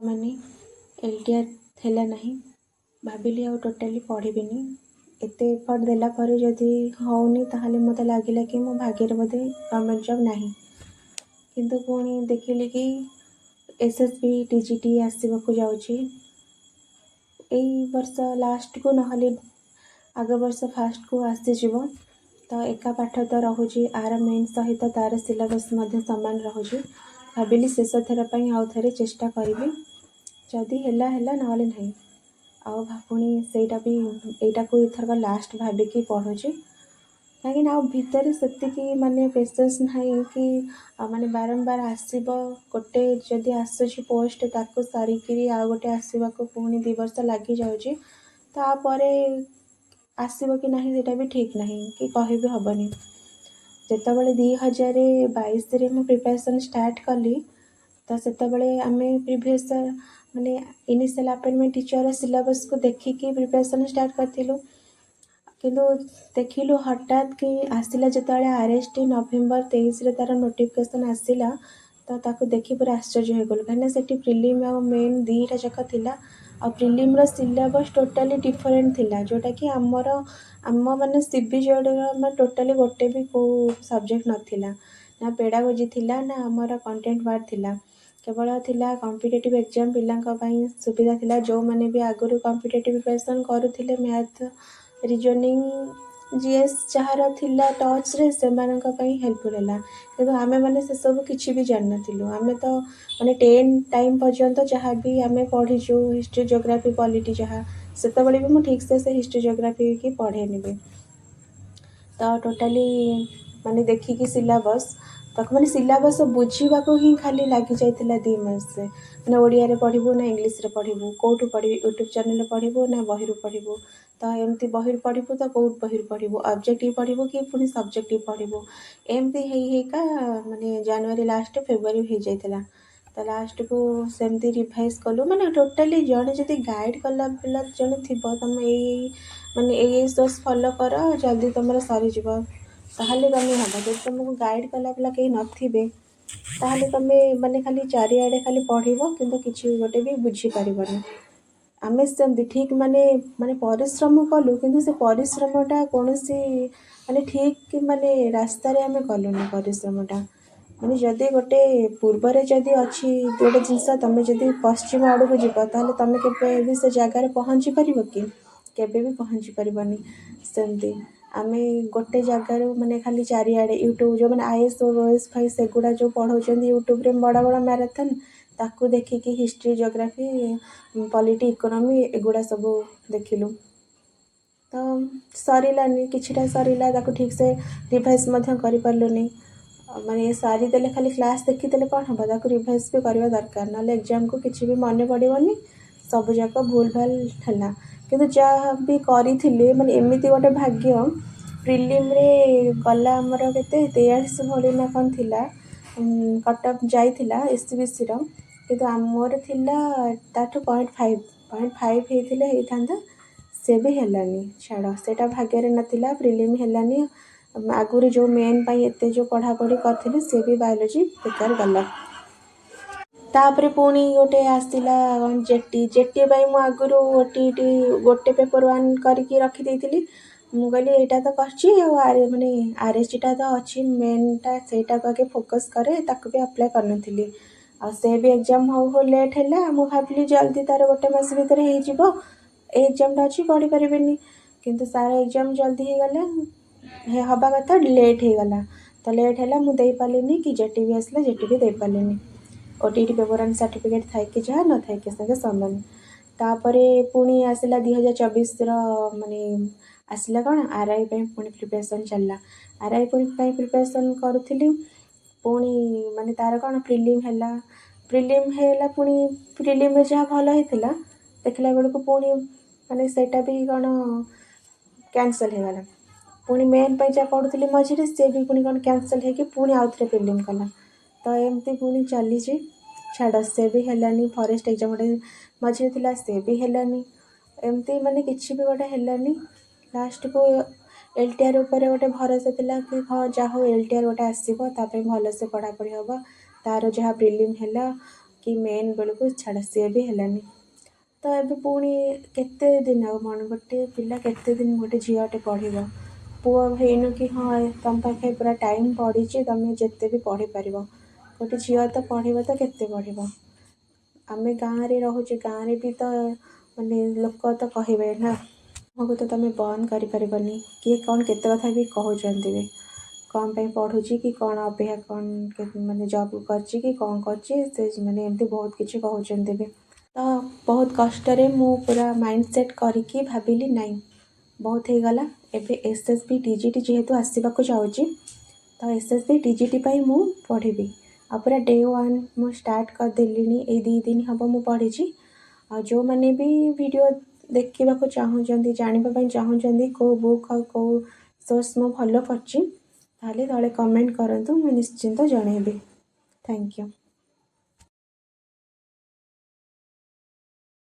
ମାନେ LTR ହେଲା ନାହିଁ। ଭାବିଲି ଆଉ ଟୋଟାଲି ପଢ଼ିବିନି। ଏତେ ଏଫର୍ଟ ଦେଲା ପରେ ଯଦି ହେଉନି, ତାହେଲେ ମୋତେ ଲାଗିଲା କି ମୋ ଭାଗ୍ୟରେ ବୋଧେ ଗଭର୍ଣ୍ଣମେଣ୍ଟ ଜବ୍ ନାହିଁ। କିନ୍ତୁ ପୁଣି ଦେଖିଲି କି SSB TGT ଆସିବାକୁ ଯାଉଛି ଏଇ ବର୍ଷ ଲାଷ୍ଟକୁ, ନହେଲେ ଆଗ ବର୍ଷ ଫାଷ୍ଟକୁ ଆସିଯିବ। ତ ଏକା ପାଠ ତ ରହୁଛି, ଆର ମେନ୍ ସହିତ ତା'ର ସିଲାବସ୍ ମଧ୍ୟ ସମାନ ରହୁଛି। ଭାବିଲି ଶେଷ ଥର ପାଇଁ ଆଉ ଥରେ ଚେଷ୍ଟା କରିବି। ଯଦି ହେଲା ହେଲା, ନହେଲେ ନାହିଁ। ଆଉ ପୁଣି ସେଇଟା ବି, ଏଇଟାକୁ ଏଥରକ ଲାଷ୍ଟ ଭାବିକି ପଢ଼ୁଛି, କାହିଁକିନା ଆଉ ଭିତରେ ସେତିକି ମାନେ ପେସେନ୍ସ ନାହିଁ କି ମାନେ ବାରମ୍ବାର ଆସିବ। ଗୋଟେ ଯଦି ଆସୁଛି ପୋଷ୍ଟ, ତାକୁ ସାରିକିରି ଆଉ ଗୋଟେ ଆସିବାକୁ ପୁଣି 2 ବର୍ଷ ଲାଗିଯାଉଛି। ତାପରେ ଆସିବ କି ନାହିଁ, ସେଇଟା ବି ଠିକ୍ ନାହିଁ କି କହିବି ହେବନି। ଯେତେବେଳେ 2022ରେ ମୁଁ ପ୍ରିପାରେସନ୍ ଷ୍ଟାର୍ଟ କଲି, ତ ସେତେବେଳେ ଆମେ ପ୍ରିଭିୟସ୍ ମାନେ ଇନିସିଆଲ୍ ଆପଏଣ୍ଟମେଣ୍ଟ ଟିଚର୍ର ସିଲାବସ୍କୁ ଦେଖିକି ପ୍ରିପାରେସନ୍ ଷ୍ଟାର୍ଟ କରିଥିଲୁ। କିନ୍ତୁ ଦେଖିଲୁ ହଠାତ୍ କି ଆସିଲା ଯେତେବେଳେ RST, November 23ରେ ତା'ର ନୋଟିଫିକେସନ୍ ଆସିଲା, ତ ତାକୁ ଦେଖି ପୁରା ଆଶ୍ଚର୍ଯ୍ୟ ହେଇଗଲୁ, କାହିଁକିନା ସେଠି ପ୍ରିଲିମ୍ ଆଉ ମେନ୍ ଦୁଇଟା ଯାକ ଥିଲା। ଆଉ ପ୍ରିଲିମ୍ର ସିଲାବସ୍ ଟୋଟାଲି ଡିଫରେଣ୍ଟ ଥିଲା, ଯେଉଁଟାକି ଆମର ଆମ ମାନେ ସିବିଜେଡ଼ର ମାନେ ଟୋଟାଲି ଗୋଟେ ବି କେଉଁ ସବଜେକ୍ଟ ନଥିଲା। ନା ପେଡ଼ାଗୋଜି ଥିଲା, ନା ଆମର କଣ୍ଟେଣ୍ଟ ୱାର୍ଡ଼ ଥିଲା। କେବଳ ଥିଲା କମ୍ପିଟେଟିଭ୍ ଏକ୍ଜାମ୍ ପିଲାଙ୍କ ପାଇଁ ସୁବିଧା ଥିଲା। ଯେଉଁମାନେ ବି ଆଗରୁ କମ୍ପିଟେଟିଭ୍ ପ୍ରିପାରେସନ୍ କରୁଥିଲେ, ମ୍ୟାଥ୍, ରିଜନିଂ, GS ଯାହାର ଥିଲା ଟଚ୍ରେ, ସେମାନଙ୍କ ପାଇଁ ହେଲ୍ପଫୁଲ୍ ହେଲା। କିନ୍ତୁ ଆମେମାନେ ସେସବୁ କିଛି ବି ଜାଣିନଥିଲୁ। ଆମେ ତ ମାନେ 10 ଟାଇମ୍ ପର୍ଯ୍ୟନ୍ତ ଯାହା ବି ଆମେ ପଢ଼ିଛୁ, ହିଷ୍ଟ୍ରି, ଜୋଗ୍ରାଫି, ପଲିଟି ଯାହା, ସେତେବେଳେ ବି ମୁଁ ଠିକ୍ସେ ସେ ହିଷ୍ଟ୍ରି, ଜୋଗ୍ରାଫି କି ପଢ଼େନି ବି। ତ ଟୋଟାଲି ମାନେ ଦେଖିକି ସିଲାବସ୍ ତାକୁ, ମାନେ ସିଲାବସ୍ ବୁଝିବାକୁ ହିଁ ଖାଲି ଲାଗିଯାଇଥିଲା 2 ମାସ। ମାନେ ଓଡ଼ିଆରେ ପଢ଼ିବୁ ନା ଇଂଲିଶରେ ପଢ଼ିବୁ, କେଉଁଠୁ ପଢ଼ିବି, ୟୁଟ୍ୟୁବ୍ ଚ୍ୟାନେଲ୍ରେ ପଢ଼ିବୁ ନା ବହିରୁ ପଢ଼ିବୁ? ତ ଏମିତି ବହିରୁ ପଢ଼ିବୁ ତ କେଉଁ ବହିରୁ ପଢ଼ିବୁ, ଅବଜେକ୍ଟିଭ୍ ପଢ଼ିବୁ କି ପୁଣି ସବଜେକ୍ଟିଭ୍ ପଢ଼ିବୁ? ଏମିତି ହେଇ ହେଇକା ମାନେ ଜାନୁଆରୀ ଲାଷ୍ଟ, ଫେବୃଆରୀ ହେଇଯାଇଥିଲା। ତ ଲାଷ୍ଟକୁ ସେମିତି ରିଭାଇଜ୍ କଲୁ। ମାନେ ଟୋଟାଲି ଜଣେ ଯଦି ଗାଇଡ଼୍ କଲା ପିଲା ଜଣେ ଥିବ, ତୁମେ ଏଇ ଏଇ ମାନେ ଏଇ ଏଇ ସୋର୍ସ ଫଲୋ କର, ଜଲ୍ଦି ତୁମର ସରିଯିବ, ତାହେଲେ ତମେ ହେବ। ଯଦି ତୁମକୁ ଗାଇଡ଼୍ କଲା ପିଲା କେହି ନଥିବେ, ତାହେଲେ ତୁମେ ମାନେ ଖାଲି ଚାରିଆଡ଼େ ଖାଲି ପଢ଼ିବ, କିନ୍ତୁ କିଛି ଗୋଟେ ବି ବୁଝିପାରିବନି। ଆମେ ସେମିତି ଠିକ୍ ମାନେ ମାନେ ପରିଶ୍ରମ କଲୁ, କିନ୍ତୁ ସେ ପରିଶ୍ରମଟା କୌଣସି ମାନେ ଠିକ୍ ମାନେ ରାସ୍ତାରେ ଆମେ କଲୁନି ପରିଶ୍ରମଟା। ମାନେ ଯଦି ଗୋଟେ ପୂର୍ବରେ ଯଦି ଅଛି ଗୋଟେ ଜିନିଷ, ତୁମେ ଯଦି ପଶ୍ଚିମ ଆଡ଼କୁ ଯିବ, ତାହେଲେ ତୁମେ କେବେ ବି ସେ ଜାଗାରେ ପହଞ୍ଚି ପାରିବ କି? କେବେ ବି ପହଞ୍ଚି ପାରିବନି। ସେମିତି ଆମେ ଗୋଟେ ଜାଗାରୁ ମାନେ ଖାଲି ଚାରିଆଡ଼େ ୟୁଟ୍ୟୁବ୍, ଯେଉଁମାନେ IAS, OAS ଫାଇଏସ୍ ସେଗୁଡ଼ା ଯେଉଁ ପଢ଼ାଉଛନ୍ତି ୟୁଟ୍ୟୁବ୍ରେ ବଡ଼ ବଡ଼ ମ୍ୟାରାଥନ୍, ତାକୁ ଦେଖିକି ହିଷ୍ଟ୍ରି, ଜୋଗ୍ରାଫି, ପଲିଟି, ଇକୋନୋମି ଏଗୁଡ଼ା ସବୁ ଦେଖିଲୁ। ତ ସରିଲାନି। କିଛିଟା ସରିଲା, ତାକୁ ଠିକ୍ସେ ରିଭାଇଜ୍ ମଧ୍ୟ କରିପାରିଲୁନି। ମାନେ ସାରିଦେଲେ, ଖାଲି କ୍ଲାସ୍ ଦେଖିଦେଲେ କ'ଣ ହେବ? ତାକୁ ରିଭାଇଜ୍ ବି କରିବା ଦରକାର, ନହେଲେ ଏକ୍ଜାମ୍କୁ କିଛି ବି ମନେ ପଡ଼ିବନି। ସବୁଯାକ ଭୁଲ ଭାଲ ହେଲା। କିନ୍ତୁ ଯାହା ବି କରିଥିଲି, ମାନେ ଏମିତି ଗୋଟେ ଭାଗ୍ୟ, ପ୍ରିଲିମ୍ରେ ଗଲା ଆମର କେତେ 43 ଭଳି ନା କ'ଣ ଥିଲା କଟ୍ ଅଫ୍ ଯାଇଥିଲା SEBCର। କିନ୍ତୁ ମୋର ଥିଲା ତାଠୁ 0.5। 0.5 ହେଇଥିଲେ ହେଇଥାନ୍ତା, ସେ ବି ହେଲାନି। ଛାଡ଼, ସେଇଟା ଭାଗ୍ୟରେ ନଥିଲା। ପ୍ରିଲିମ୍ ହେଲାନି। ଆଗରୁ ଯେଉଁ ମେନ୍ ପାଇଁ ଏତେ ଯେଉଁ ପଢ଼ାପଢ଼ି କରିଥିଲି, ସେ ବି ବାୟୋଲୋଜି ବେକାର ଗଲା। ତାପରେ ପୁଣି ଗୋଟେ ଆସିଲା ଜେଟି। ଜେଟି ପାଇଁ ମୁଁ ଆଗରୁ OTET ଗୋଟେ ପେପର୍ ୱାନ୍ କରିକି ରଖିଦେଇଥିଲି। ମୁଁ କହିଲି ଏଇଟା ତ କରିଛି, ଆଉ ଆର୍ ମାନେ RSTଟା ତ ଅଛି ମେନ୍ଟା, ସେଇଟାକୁ ଆଗେ ଫୋକସ୍ କରେ। ତାକୁ ବି ଆପ୍ଲାଏ କରିନଥିଲି। ଆଉ ସେ ବି ଏକ୍ଜାମ୍ ହଉ ହଉ ଲେଟ୍ ହେଲା। ମୁଁ ଭାବିଲି ଜଲ୍ଦି ତା'ର ଗୋଟେ ମାସ ଭିତରେ ହେଇଯିବ, ଏ ଏକ୍ଜାମ୍ଟା ଅଛି, ପଢ଼ିପାରିବିନି। କିନ୍ତୁ ତା'ର ଏକ୍ଜାମ୍ ଜଲ୍ଦି ହେଇଗଲା, ହେବା କଥା ଲେଟ୍ ହେଇଗଲା। ତ ଲେଟ୍ ହେଲା, ମୁଁ ଦେଇପାରିଲିନି କି ଜେଟି ବି ଆସିଲା, ଜେଟି ବି ଦେଇପାରିଲିନି। OTET paper one certificate ଥାଇକି ଯାହା, ନଥାଇକି ସାଙ୍ଗେ ସମାନ। ତାପରେ ପୁଣି ଆସିଲା 2024ର, ମାନେ ଆସିଲା କ'ଣ, RI ପାଇଁ ପୁଣି ପ୍ରିପାରେସନ୍ ଚାଲିଲା। RI ପୁଣି ପାଇଁ ପ୍ରିପାରେସନ୍ କରୁଥିଲି। ପୁଣି ମାନେ ତା'ର କ'ଣ ପ୍ରିଲିମ୍ ହେଲା। ପ୍ରିଲିମ୍ ହେଲା, ପୁଣି ପ୍ରିଲିମ୍ରେ ଯାହା ଭଲ ହେଇଥିଲା, ଦେଖିଲା ବେଳକୁ ପୁଣି ମାନେ ସେଇଟା ବି କ'ଣ କ୍ୟାନସଲ୍ ହେଇଗଲା। ପୁଣି ମେନ୍ ପାଇଁ ଯାହା ପଢ଼ୁଥିଲି ମଝିରେ, ସେ ବି ପୁଣି କ'ଣ କ୍ୟାନସଲ୍ ହେଇକି ପୁଣି ଆଉ ଥରେ ପ୍ରିଲିମ୍ କଲା। ତ ଏମିତି ପୁଣି ଚାଲିଛି। ଛାଡ଼, ସେ ବି ହେଲାନି। ଫରେଷ୍ଟ ଏକ୍ଜାମ୍ ଗୋଟେ ମଝିରେ ଥିଲା, ସେ ବି ହେଲାନି। ଏମିତି ମାନେ କିଛି ବି ଗୋଟେ ହେଲାନି। ଲାଷ୍ଟକୁ LTR ଉପରେ ଗୋଟେ ଭରସା ଥିଲା କି ହଁ, ଯାହା ହଉ, LTR ଗୋଟେ ଆସିବ, ତା ପାଇଁ ଭଲସେ ପଢ଼ାପଢ଼ି ହେବ। ତା'ର ଯାହା ପ୍ରିଲିମ୍ ହେଲା କି କି ମେନ୍ ବେଳକୁ ଛାଡ଼, ସିଏ ବି ହେଲାନି। ତ ଏବେ ପୁଣି କେତେ ଦିନ ଆଉ ଗୋଟେ ପିଲା କେତେ ଦିନ, ଗୋଟେ ଝିଅଟେ ପଢ଼ିବ? ପୁଅ ହେଇନୁ କି ହଁ, ତମ ପାଖେ ପୁରା ଟାଇମ୍ ପଡ଼ିଛି, ତମେ ଯେତେ ବି ପଢ଼ିପାରିବ। ଗୋଟେ ଝିଅ ତ ପଢ଼ିବ ତ କେତେ ପଢ଼ିବ? ଆମେ ଗାଁରେ ରହୁଛେ, ଗାଁରେ ବି ତ ମାନେ ଲୋକ ତ କହିବେ ନା, ମୁହଁକୁ ତ ତମେ ବନ୍ଦ କରିପାରିବନି। କିଏ କ'ଣ କେତେ କଥା ବି କହୁଛନ୍ତି ବି, କ'ଣ ପାଇଁ ପଢ଼ୁଛି କି କ'ଣ, ଅପେକ୍ଷା କ'ଣ, ମାନେ ଜବ୍ କରିଛି କି କ'ଣ କରୁଛି ସେ, ମାନେ ଏମିତି ବହୁତ କିଛି କହୁଛନ୍ତି ବି। ତ ବହୁତ କଷ୍ଟରେ ମୁଁ ପୁରା ମାଇଣ୍ଡ ସେଟ୍ କରିକି ଭାବିଲି, ନାଇଁ, ବହୁତ ହେଇଗଲା। ଏବେ ଏସ୍ଏସ୍ବି ଟିଜିଟି ଯେହେତୁ ଆସିବାକୁ ଯାଉଛି, ତ ଏସ୍ଏସ୍ବି ଟିଜିଟି ପାଇଁ ମୁଁ ପଢ଼ିବି। ଆଉ ପୁରା ଡେ ୱାନ୍ ମୁଁ ଷ୍ଟାର୍ଟ କରିଦେଲିଣି। ଏଇ 2 ଦିନ ହେବ ମୁଁ ପଢ଼ିଛି। ଆଉ ଯେଉଁମାନେ ବି ଭିଡ଼ିଓ ଦେଖିବାକୁ ଚାହୁଁଛନ୍ତି, ଜାଣିବା ପାଇଁ ଚାହୁଁଛନ୍ତି କେଉଁ ବୁକ୍ ଆଉ କେଉଁ ସୋର୍ସ ମୁଁ ଫଲୋ କରିଛି, ତାହେଲେ ତଳେ କମେଣ୍ଟ କରନ୍ତୁ, ମୁଁ ନିଶ୍ଚିନ୍ତ ଜଣାଇବି। Thank you.